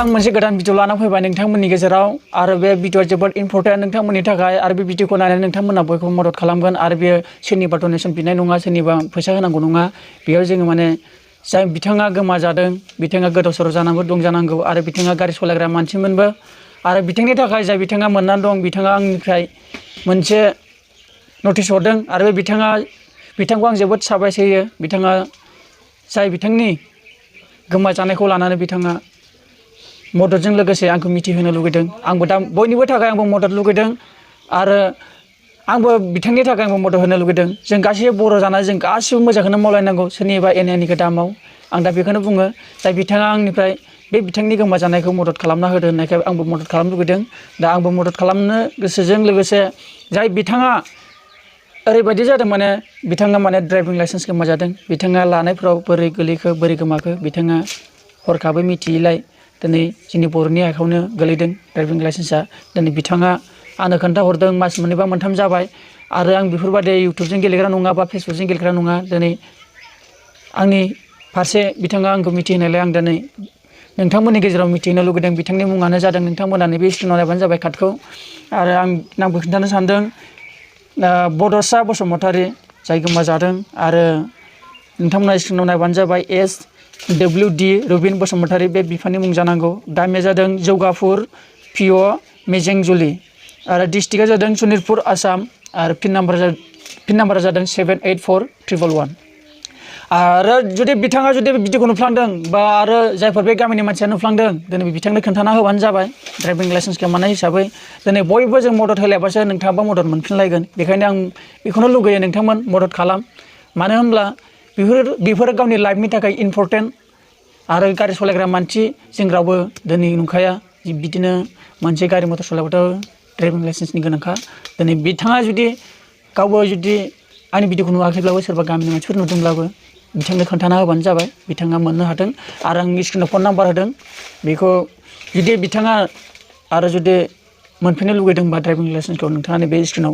आं मोनसे गोदान भिडिअ लाना फैबाय नोंथांमोननि गेजेराव आरो बे भिडिअआ जोबोद इम्पर्टेन्ट नोंथांमोननि थाखाय आरो बे भिडिअखौ नायनानै नोंथांमोना बयखौबो मदद खालामगोन आरो बेयो सोरनिबा डनेसन बिनाय नङा सोरनिबा फैसा होनांगौ नङा बेयाव जोङो माने जाय बिथाङा गोमाजादों बिथाङा गोदाव सोराव जानांगौ दं जानांगौ आरो बिथाङा गारि सालायग्रा मानसिमोनबो आरो बिथांनि थाखाय जाय बिथाङा मोननानै दं बिथाङा आंनिफ्राय मोनसे नटिस हरदों आरो बे बिथांखौ आं जोबोद साबायखर होयो बिथाङा जाय बिथांनि गोमाजानायखौ लानानै बिथाङा मददजों लोगोसे आंखौ मिथिहोनो लुगैदों आंबो दा बयनिबो थाखाय आंबो मदद लुगैदों आरो आंबो बिथांनि थाखाय आंबो मदद होनो लुगैदों जों गासैबो बर' जानानै जों गासिबो मोजांखौनो मावलायनांगौ सोरनिबा एनायनिखौ दामाव आं दा बेखौनो बुङो जाय बिथाङा आंनिफ्राय बे बिथांनि गोमाजानायखौ मदद खालामना होदो होननायखाय आंबो मदद खालामनो लुगैदों दा आंबो मदद खालामनो गोसोजों लोगोसे जाय बिथाङा ओरैबायदि जादों माने बिथाङा माने ड्राइभिं लाइसेन्स गोमाजादों बिथाङा लानायफ्राव बोरै गोलैखो बोरै गोमाखो बिथाङा हरखाबै मिथियैलाय दिनै जोंनि बर'नि आखायावनो गोलैदों ड्राइभिं लाइसेन्सआ दिनै बिथाङा आंनो खोन्थाहरदों मास मोननै मोनथाम जाबाय आरो आं बेफोरबायदि इउटुबजों गेलेग्रा नङा बा फेसबुकजों गेलेग्रा नङा दिनै आंनि फारसे बिथाङा आंखौ मिथिहोनायलाय आं दिनै नोंथांमोननि गेजेराव मिथिहोनो लुगैदों बिथांनि मुङानो जादों नोंथांमोना नैबे स्क्रिनाव नायबानो जाबाय कार्डखौ आरो आं नामखौ खिन्थानो सानदों बड'सा बसुमतारी जाय गोमाजादों आरो नोंथांमोना स्क्रिनाव नायबानो जाबाय SWD रबिन बसुमतारी बे बिफानि मुं जानांगौ गामिया जादों जौगापुर PO मेजेंजुलि आरो डिस्ट्रिक्टआ जादों सनितपुर आसाम आरो पिन नाम्बारा जादों 784111 आरो जुदि बिथाङा जुदि भिडिअखौ नुफ्लांदों बा आरो जायफोर बे गामिनि मानसिया नुफ्लांदों दिनै बिथांनो खोन्थाना होबानो जाबाय ड्राइभिं लाइसेन्स गोमानाय हिसाबै दिनै बयबो जों मदद होलायबासो नोंथाङाबो मदद मोनफिनलायगोन बेखायनो आं बेखौनो लुगैयो नोंथांमोन मदद खालाम मानो होनब्ला बेफोर गावनि लाइफनि थाखाय इम्पर्टेन्ट आरो गारि सालायग्रा मानसि जों रावबो दिनै नंखाया बिदिनो मोनसे गारि मटर सालायबाथ' ड्राइभिं लाइसेन्सनि गोनांखा दिनै बिथाङा जुदि गावबो जुदि आंनि भिडिअखौ नुवाखैब्लाबो सोरबा गामिनि मानसिफोर नुदोंब्लाबो बिथांनो खोन्थाना होबानो जाबाय बिथाङा मोननो हाथों आरो आं स्क्रिनाव फन नाम्बार होदों बेखौ जुदि बिथाङा आरो जुदि मोनफिननो लुगैदोंबा ड्राइभिं लाइसेन्सखौ नोंथाङा नैबे स्क्रिनाव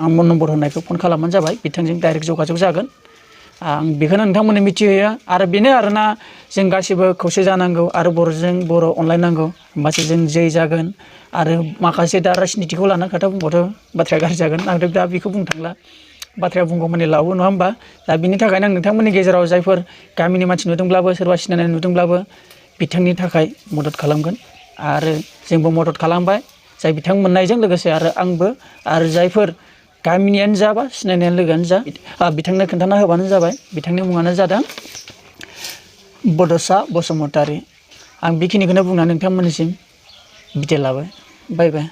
आं नम्बर होनायखौ फन खालामबानो जाबाय बिथांजों डाइरेक्ट जगाजग जागोन आं बेखौनो नोंथांमोननो मिथिहोयो आरो बेनो आरोना जों गासिबो खौसे जानांगौ आरो बर'जों बर' अनलायनांगौ होमबासो जों जै जागोन आरो माखासे दा राजनितिखौ लाना खोथा बुंबाथ' बाथ्राया गाज्रि जागोन आं दा बेखौ बुंनो थांला बाथ्राया बुंगौ माने लावो नङा होमबा दा बिनि थाखायनो आं नोंथांमोननि गेजेराव जायफोर गामिनि मानसि नुदोंब्लाबो सोरबा सिनायनाय नुदोंब्लाबो बिथांनि थाखाय मदद खालामगोन आरो जोंबो मदद खालामबाय जाय बिथां मोननायजों लोगोसे आरो आंबो आरो जायफोर गामिनियानो जा बा सिनायनायानो लोगोआनो जा बिथांनो खोन्थाना होबानो जाबाय बिथांनि मुङानो जादों बड'सा बसुमतारी आं बेखिनिखौनो बुंनानै नोंथांमोननिसिम बिदाय लाबाय बाय बाय